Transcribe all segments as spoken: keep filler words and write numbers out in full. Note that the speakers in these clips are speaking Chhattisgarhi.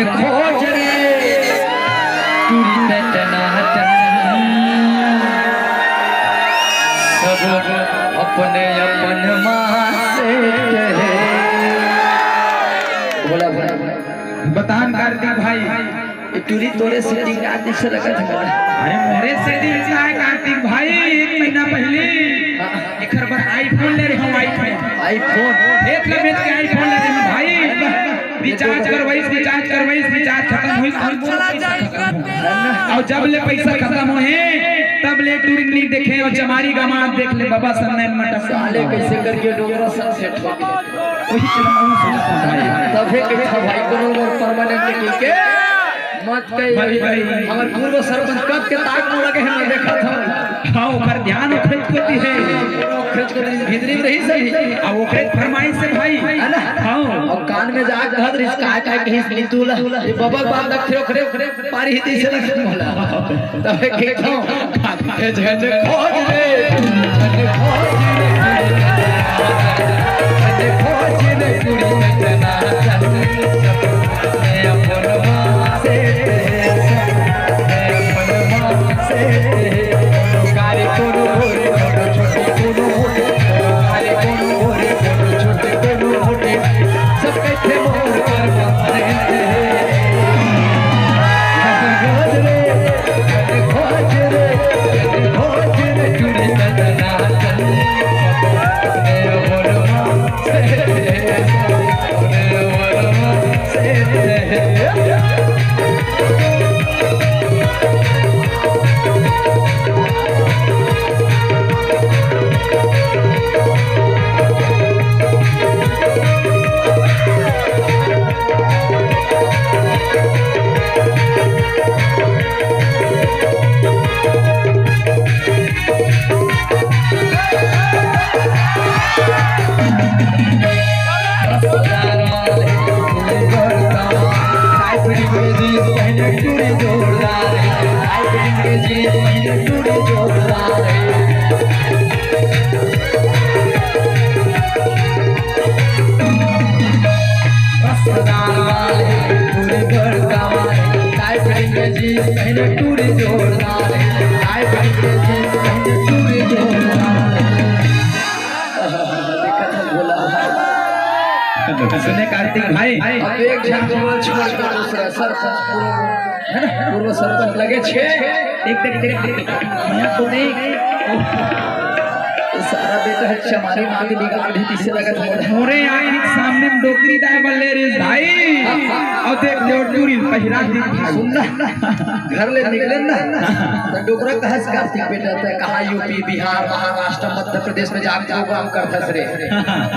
खोज रे, टूरी टटना टन। सब अपने अपन माँ से कहे। बोला भाई। बतान कार्तिक भाई। ये टूरी तोरे सेटिंग आदि से लगत है। अरे मोरे सेटिंग का है कार्तिक भाई, एक महीना पहले एकर बर iPhone ले रहे हूँ, iPhone। iPhone? एक ना बेच के iPhone ले रहे हूँ भाई। रिचार्ज करवाइस, रिचार्ज करवाइस, रिचार्ज खतम होइस, अउ जब ले पैसा खतम होहे, तब ले टूरी नइ देखे, अउ चमारी गमात देख ले, बाबा सन्नैन मटक। साले कैसे करके डोकरा सब सेट हो गया। वही चला, वही सुना था भाई। तभे के था भाई, कोनो मोर परमानेंट के, के मत कही। भाई, भाई। हमर पूर्व सरपंच कब के ताक में लगे हैं, मैं देखा था। हाँ, ओकर ध्यान ओकरे कोती है। ओकरे कोती भीतरी में रही सही। अब ओकरे फरमाइश से भाई। है ना? हाँ। और कान में जा कहत रहिस, "काय, काय कहिस नीतू ला?" ये बबक बांध रखे ओकरे, ओकरे पारी ही तइसे लगे मोला। तब एक, एक ठाव। ए झन खोज रे, झन खोज रे, झन खोज रे, कुड़ी में जना चल। मैं अपन माँ से, मैं अपन माँ से, कारी कोनो गोरे, कोनो छोटी कोनो मोटी, कारी कोनो गोरे, कोनो छोटी कोनो मोटी, सब कथे मोर पर सुने कार्तिक भाई। अब एक झन को छोड़ के दूसरा सरपंच पूर्व, है ना, पूर्व सरपंच लगे छे। देख, देख, देख, देख। मैं तो देख। सारा बेटा है चमारी माँ के बिगाड़ दी, किससे लगत है? मोरे आँख के सामने में डोकरी दाय बल्ले रे भाई। और देख, देख, टूरी पहिरा दी भाई। सुन ना, घर ले निकले ना, तो डोकरा कहस कार्तिक बेटा, ते कहाँ यूपी, बिहार, महाराष्ट्र, मध्य प्रदेश में जाके प्रोग्राम करथस रे?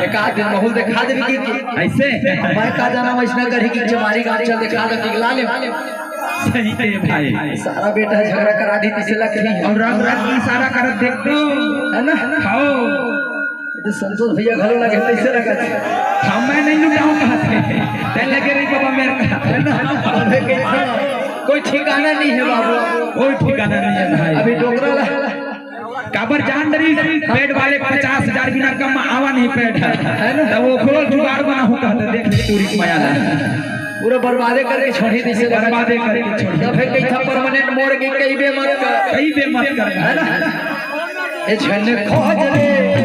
एक आध दिन माहौल दिखा देबे की, की? ऐसे? मैं का जाना, वैसना करही कि चमारी गाँव चल दिखा दे, निकला ले। सही है भाई। सारा बेटा झगड़ा करा दी, किसे लग रही है? और राम राम की इशारा करत देख तो। है ना? हाँ। तो संतोष भैया घलो लगे, कैसे लगा? हाँ, मैं नहीं लुटाऊं कहा थे। तेरे लगे रही बाबा मेरे का। है ना? अबे कैसे? कोई ठिकाना नहीं है बाबू। कोई ठिकाना नहीं है भाई। अभी डोकरा ला काबर जान डरी, पेट वाले पचास हजार बिना कम आवा नहीं पेट है। है ना? तब वो खोल जुगाड़ बना हो कहते, देख ले टूरी माया ना। पूरा बर्बादे करके छोड़ी, जैसे बर्बादे करके छोड़ी। तब फिर कहीं था परमानेंट मोड़ के कहीं बे मत कर। कहीं बे मत कर। है ना? ये झन खोज रे।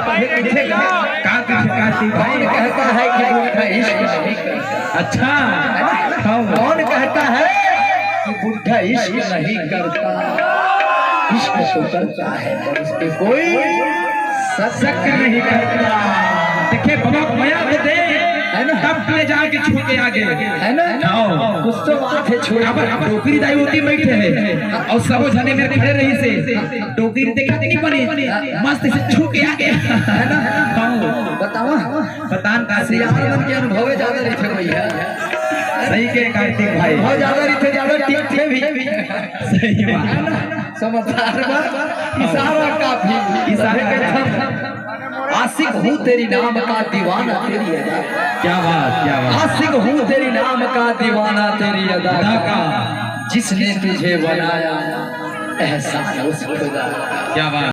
का पीछे का? का पीछे का? कौन कहता है कि बुढ़ा इश्क नहीं करता? अच्छा। हाँ। कौन कहता है कि बुढ़ा इश्क नहीं करता? इश्क तो करता है, पर उस पे कोई शक नहीं करता। देखे, बाबा, मया तो दे, है ना? तब ले जाके छू के आगे। है ना? हाँ। कुछ तो बात है, छोड़। अब, अब डोकरी दाई होती बैठे हैं, और सबो झने मेरे खड़े रही से, डोकरी देखा नहीं बनी, मस्त से छू के आगे। है ना? हाँ। बतावा। बतान का सियार मन के अनुभव ज्यादा रहिथे भैया। सही के कार्तिक भाई। अनुभव ज्यादा रहिथे, ज्यादा टिकथे भी। सही बात। समझदार बा, इशारा काफी। इशारा काफी। आशिक हूँ तेरी नाम का, दीवाना तेरी अदा। क्या बात, क्या बात। आशिक हूँ तेरी नाम का, दीवाना तेरी अदा। अदा का। जिसने तुझे बनाया, एहसान उस खुदा का। क्या बात।